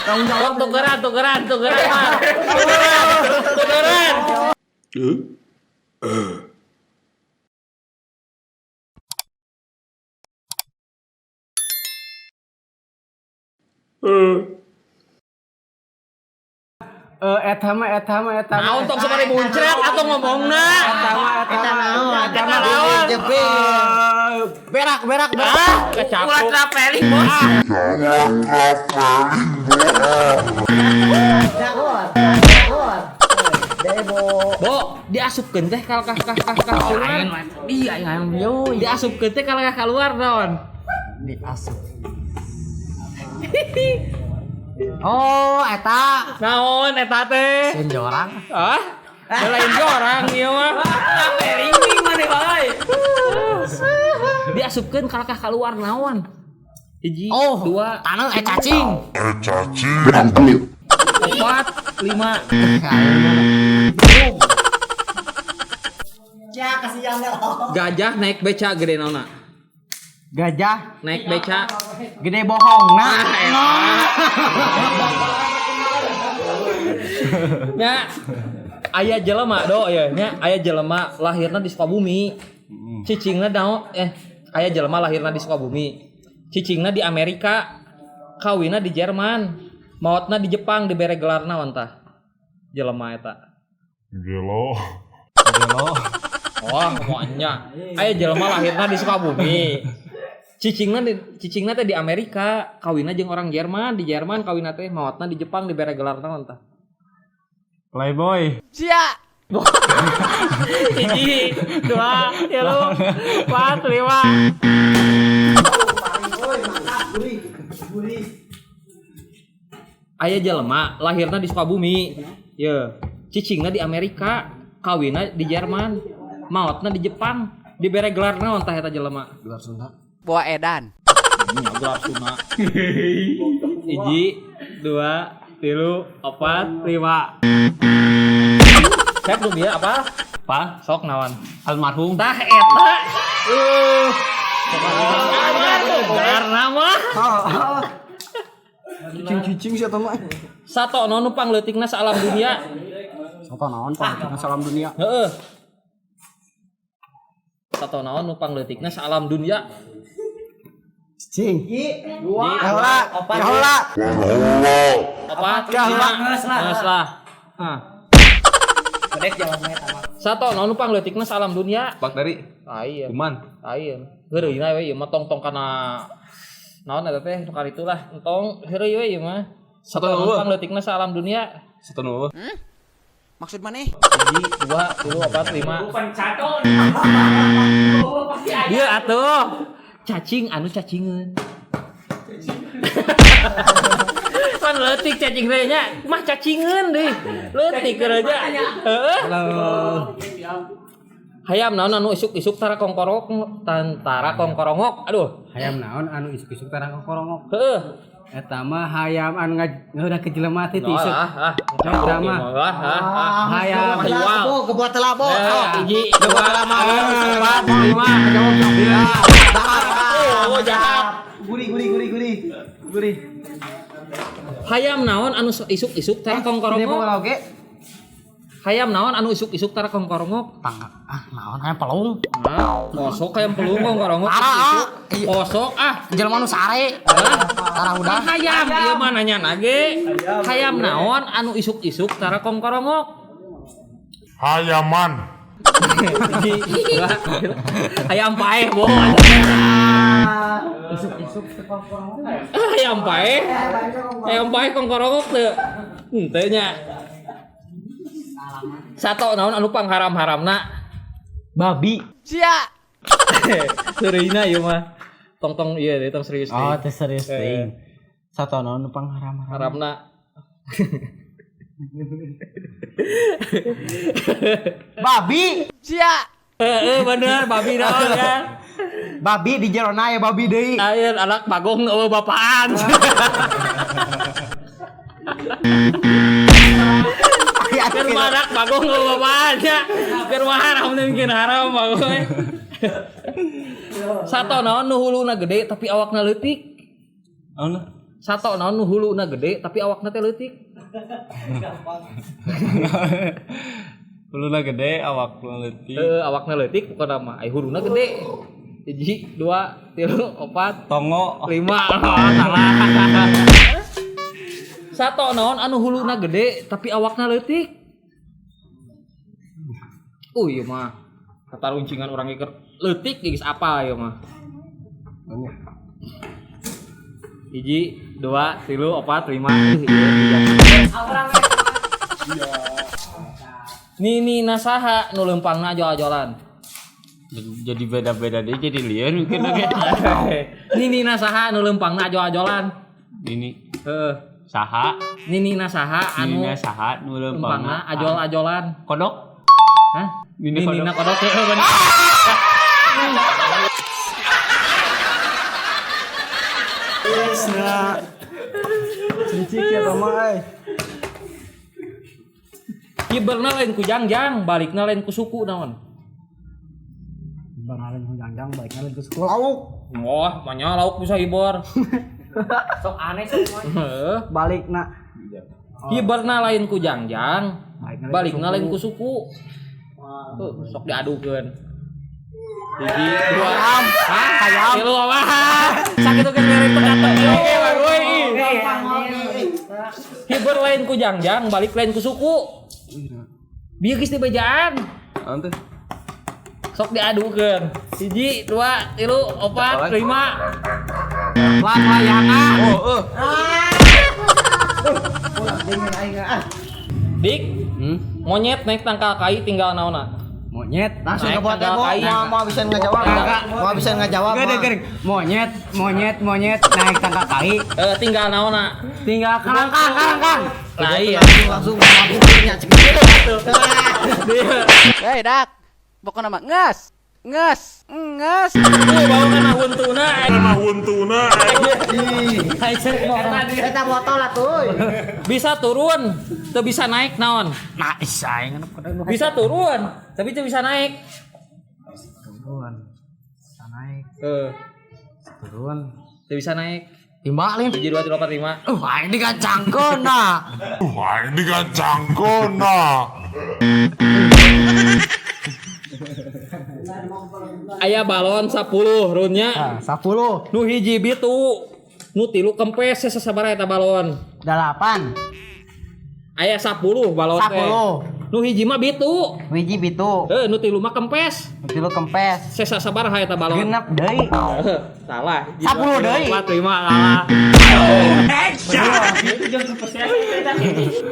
Tanggung jawab. Tukeran, tukeran, tukeran, mah. Tukeran. Eh, eta mah eta mah eta mah. Naon tong sabari muncrat atau ngomongna? Eta mah eta mah. Eta naon? Eh, berak berak berak. Ah, kecapuk. Ulah traveling, Bos. Bo, diasupkeun teh kal kah kah kah kah keluar. Iya, aing yo. Diasupkeun teh kal kah keluar naon? Diasup. Oh, eta. Naon eta teh? Sieun jorang. Ah? Lain orang ieu mah. Traveling mana bae. Diasupkeun kalakah keluar naon? Hiji, Oh, dua, tanah cacing. Berantem yuk. empat, lima. Ya, kasihan lo. Gajah naik beca gede naonna? Gajah Naik beca. gede bohong nah. Nya aya jelema do ya nya aya jelema lahirna di Sukabumi. Cicingna naon aya jelema lahirna di Sukabumi. Cicingna di Amerika, kawinna di Jerman, maotna di Jepang dibere gelar naon tah? Jelema eta. Gelo. Wah, moanya. Aya jelema lahirna di Sukabumi. Cicingna teh di Amerika, kawinna jeung orang Jerman, di Jerman kawinna teh maotna di Jepang dibere gelar naon tah? Playboy. Hiji, dua, tilu, empat, lima. Aya jelema lahirna di Sukabumi. Ye, cicingna di Amerika, kawinna di Jerman, maotna di Jepang, dibere gelar naon tah eta jelema? Gelar Sunda. Bawa edan. Nya gelar Sunda. Hiji, dua, tilu, empat, lima. Sep nu bieu apa? Pa, Sok naon? almarhum. Tah eta. Almarhum gelar nama. Cicing-cicing sih eta mah. Sato naon nu pangleutikna saalam dunia. Soto naon pang salam dunia. Heeh. Sato naon nu pangleutikna saalam dunia. Cicing. Dua. Heula. Heula. Opat, Heula. lima. Geus lah. Hah. Sato naon nu pangleutikna saalam dunia. Bakteri, Lain. kuman. Lain. Heureuyna we ieu mah tong-tong kana naon eta teh nu karitulah. Entong heureuy we ieu mah. Sato Naon naon? pangleutikna saalam dunia. Sato naon? Maksud mana? Hiji, dua, tilu, opat, lima. Dia atuh. Cacing anu cacingeun. Pan leutik cacing teh nya, mah cacingeun deui. Leutik aja. Heeh. Hayam naon anu isuk-isuk tara kongkorok tantara kongkorongok. Aduh. Hayam naon anu isuk-isuk tarang kokorongok. Heeh. Eta mah hayam anu ngeudah ke jelema teh ti isuk. Ah, ah. Eta mah Ah, ah, ah. hayam Hiwal. Gebuat telabo. Hiji, dua, empat, lima. Oh, jahat. Gurih, gurih, gurih, gurih. Gurih. Hayam naon anu isuk-isuk tara kongkorongok. oge. Hayam naon anu isuk-isuk tara kongkorongok. Tangga. Ah, naon hayam pelung. Hah? Kosok hayam pelung kongkorongok. Tara, ah. Kosok ah. Jelema nu sare. Tara udah. Hayam ieu mah nanya nage. Hayam naon anu isuk-isuk tara kongkorongok. Hayaman. Hayam paeh bo. Hayam paeh. Hayam paeh kongkorongok teu. Henteu nya. Sato naon anu pangharam-haramna? Babi. Seureuyna ieu mah. Tong-tong ieu deh, tong serius Oh, deh. teh serius teuing. Sato naon nu pangharam-haram. Haramna. Babi. Heeh, bener babi naon ya. Babi di jerona ya babi deui. Ayeun anak bagong eueuh bapaan. Keur mah anak bagong eueuh bapaan ya. Keur mah haram teh mungkin haram bagong. Sato naon nu huluna gede tapi awakna leutik. Naon? Sato naon nu huluna gede tapi awakna teh leutik. Huluna gede, awakna leutik. Heeh, awakna leutik pokona mah. Ai huluna gede. 1 2 3 4 Tongo. 5. Salah. Sato naon anu huluna gede tapi awakna leutik. Ieu mah kataruncingan urang ge leutik geus apa ieu mah. 1 2 3 4 5. Nini nasaha nu leumpangna ajol-ajolan. Jadi beda-beda deh, jadi liar mungkin oke. Nini nasaha nu leumpangna ajol-ajolan. Nini Heeh. saha? Nini nasaha anu Nini saha nu leumpangna leumpangna ajol-ajolan. Kodok? Hah? Nini Nini kodok. kodok heeh bener. Licik ya mah euy. Kiberna lain ku jangjang, balikna lain ku suku naon. Barang lain ku jangjang, balikna lain ku suku lauk. Wah, manya lauk bisa hibor. Sok aneh sok. Heeh. Balikna. Hiberna lain ku jangjang, balikna lain ku suku. Tuh, sok diadukeun. 1 2 hayam. 3 wah. Sakitu geus mere teka-teki oge mah euy. Hiber lain ku jangjang, balik lain ku suku. Bieu geus dibejaan. Naon teh? Sok diadukeun. 1 2 3 4 5. Lan layangan. Oh, Dik, monyet naik tangkal kai tinggal naonna? Monyet. Langsung Naik ke bot tangkal mau kai. mau bisa ngajawab. Mau bisa ngajawab. Gede gede. Monyet, monyet, monyet naik tangkal kai. Tinggal naonna? Tinggal karangkang, karangkang. Lah iya. Langsung langsung Hei, dak. Pokokna mah nges. Nges, nges. Tuh bawa kana huntuna. Kana huntuna. Eta botol atuh. Bisa turun, teu bisa naik naon? Nah, aing Bisa turun, tapi teu bisa naik. Turun. Bisa naik. Turun. Teu bisa naik. Timbak lin. 1 2 3 4 5. Aing digancangkeun nah. Aing digancangkeun nah. Aya balon 10 runnya. 10. Nu hiji bitu, nu 3 kempes sasabaraha eta balon. 8. Aya 10 balon teh. 10. Nu hiji mah bitu. Hiji bitu. Nu 3 mah kempes. Nu 3 kempes. Sasabaraha eta balon. Genep deui. Salah. 10 deui. 4 5 salah.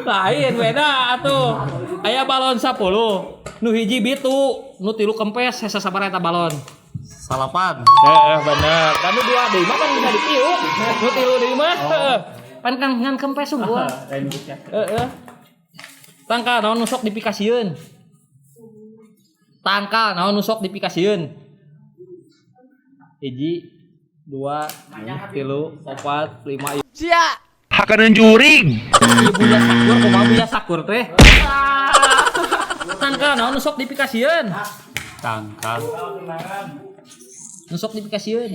Lain beda atuh. Aya balon 10. Nu hiji bitu, nu 3 kempes, sasabaraha eta balon. 8. Heeh, bener. Dan nu 2 deui mah kan bisa ditiup. Nu 3 deui mah heeh. Pan kan ngan kempes unggul. Heeh. Tangkal naon nu sok dipikasieun? Tangkal naon nu sok dipikasieun? 1 2 3 4 5. Sia. Hakanan juring. Ibunya sakur kumaha buya sakur teh? Tangkal naon nu sok dipikasieun? Tangkal. Nu sok dipikasieun.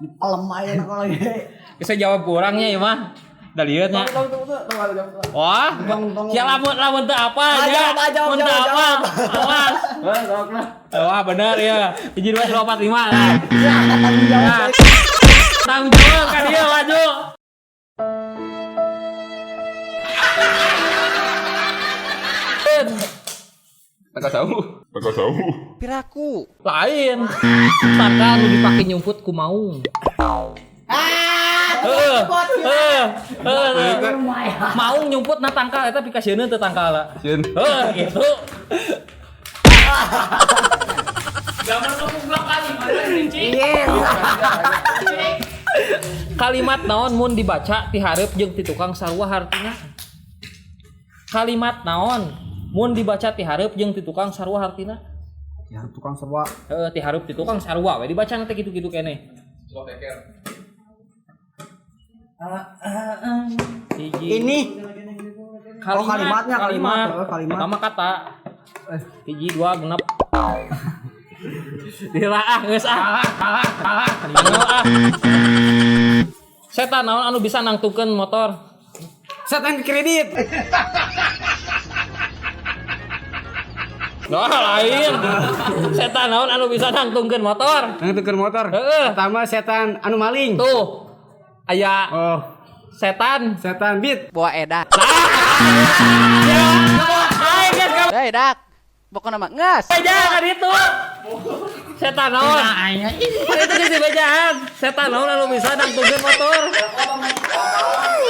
Pelem aja kalau lagi. Bisa jawab kurangnya ya mah. Dalieun nya. Wah, ya lamun lamun teu apa ya. Mun teu apa. Awas. Wah, bener ya. 1 2 3 4 5 lah. Tanggung jawab. Tanggung jawab kan dia maju. Tangkal sahu. Tangkal sahu. Piraku. Lain. Tangkal nu dipake nyumput ku maung. Maung nyumput na tangkal eta pikasieun teu tangkal. Sieun. Heuh, gitu. Gambar kepuglak kali mana Kalimat naon mun dibaca ti hareup jeung ti tukang sarua hartina? Kalimat naon mun dibaca ti hareup jeung ti tukang sarua hartina? Ya tukang sarua. Heeh, ti hareup ti tukang sarua we dibaca teh kitu-kitu keneh. Hiji. Ini kalimat, oh, kalimatnya, kalimat. Oh, kalimat. Pertama kata. 1 2 genep. Dilaah geus ah. Kalah, kalah, kalah. Ah. Setan naon anu bisa nangtukeun motor? Setan kredit. Nah, lain. Setan naon anu bisa nangtungkeun motor? Nangtukeun motor. Heeh. Pertama setan anu maling. Tuh. Aya Oh, setan. setan bit. Bawa edak. Aing geus ka Eh, edak. Pokokna mah nges. bejaan itu. Setan naon? Itu geus dibejaan. Setan naon anu bisa nangtungkeun motor?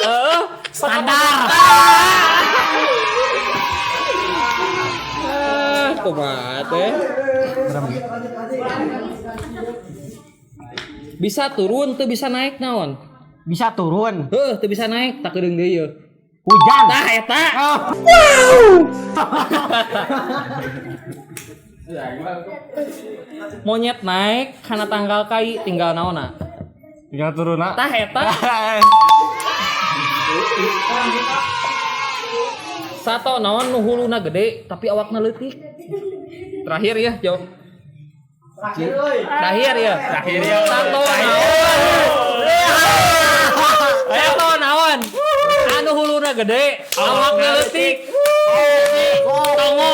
Heeh. Standar. Ah, kumaha teh? Bisa turun tuh bisa naik naon? Bisa turun. Heuh, teu bisa naik, tak kedeung deui yeuh. Hujan. Tah eta. Monyet naik kana tanggal kai tinggal naonna. Tinggal turun nak. Tah eta. Sato naon nu huluna gede tapi awakna leutik. Terakhir ya, jawab. Terakhir ya. Terakhir ya. Sato naon. Sato naon. Anu huluna gede, awakna leutik. Tongo.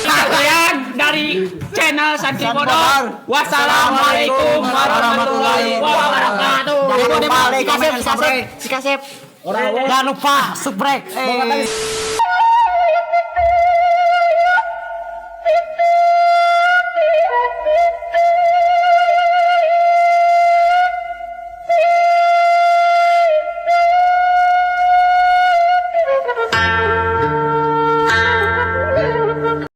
Kalian dari channel Santri Bodor. Wassalamualaikum warahmatullahi wabarakatuh. Jangan lupa like, comment, subscribe. Jangan lupa subscribe.